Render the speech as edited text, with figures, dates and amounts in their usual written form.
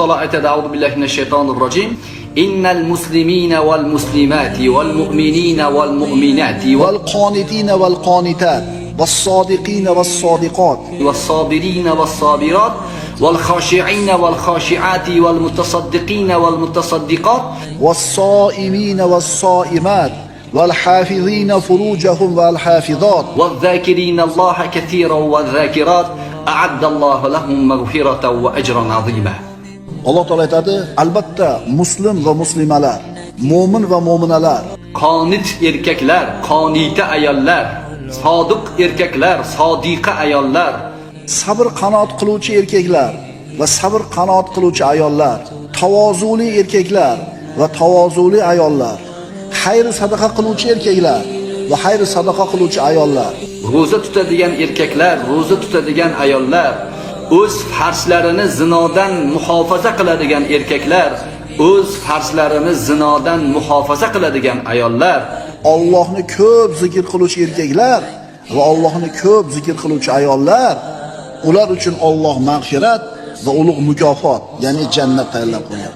Taolo aytadi: "A'udhu billahi minash shaytonir rojim. Innal muslimina wal muslimati wal mu'minina wal mu'minati Val qonitina val qonitat vas sodiqina vas sodiqot was sobirina was sobirat wal khashi'ina wal khashi'ati wal mutasaddiqina wal mutasaddiqat was soimina was soimat val hafizina furujahum val hafizat والذاكرين الله كثيرا والذاكرات أعد الله لهم مغفرة وأجرا عظيما." Alloh taolo aytadi: albatta muslim va muslimalar, mo'min va mo'minalar, Qonit erkaklar, qonita ayollar, sodiq erkaklar, sodiqa ayollar, sabr qanoat qiluvchi erkaklar va sabr qanoat qiluvchi ayollar, tavozuli erkaklar va tavozuli ayollar, xayr sadaqa qiluvchi erkaklar va xayr sadaqa qiluvchi ayollar, ro'za tutadigan erkaklar, ro'za tutadigan ayollar, o'z farjlarini zinodan muhofaza qiladigan erkaklar, o'z farjlarini zinodan muhofaza qiladigan ayollar, Allohni ko'p zikr qiluvchi erkaklar va Allohni ko'p zikr qiluvchi ayollar, ular uchun Alloh mag'firat va ulug' mukofot, ya'ni jannat tayyorlab qo'ygan.